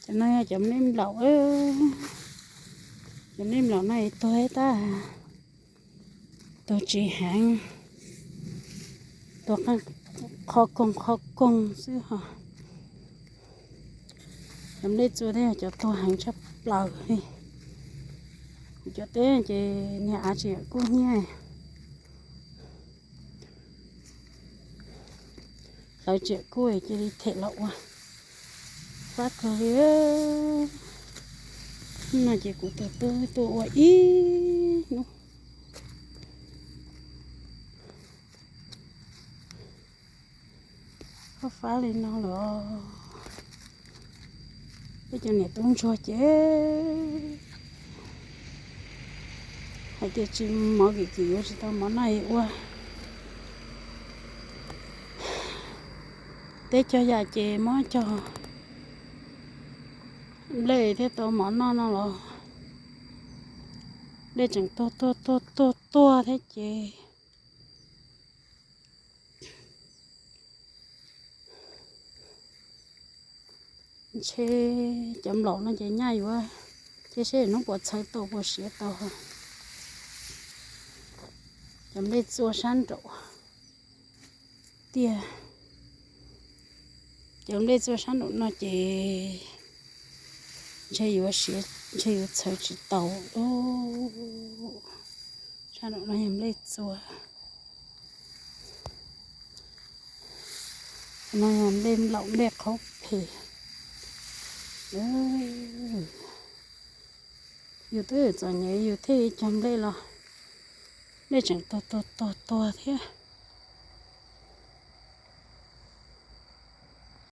No yog cov nplej nplaum, cov nplej nplaum no es tuag tab, tuag tsis heev, tuag qhov koog qhov koog xwb ho. Cov nplej txua thiab yog cov tuag heev tshaj plaws li. Kuv cov teb ces niag av tsis kuj hnyiab, hlawv tsis kuj cia li them los ua fab kawg li. No ces kuv tus tub tuaj ua ib hnub fab fab li no los. Peb cov niam tub ntsuag ces hais tias tsis mov kim kim yuav tsis tau mov noj ua. Teb cog yam ces muab cog nplej thiaj tau mov noj no los. Nplej tseem tuag tuag tuag tuag tuag thiab ces ntshe cov nplaum no ces nyaj yuav, ces seb hnub puas txhawv tau puas siav tau. Cov nplej txua sab nraum tiag, cov nplej txua sab nraum no ces ntshe yuav siav, ntshe yuav txhawv tsis tau. Sab nraum no yog nplej txua, no yog nplej nplaum nplej qhaub phem. Yus twb txom nyem yus thiaj li cog nplej los nplej tseem tuag tuag tuag tuag thiab.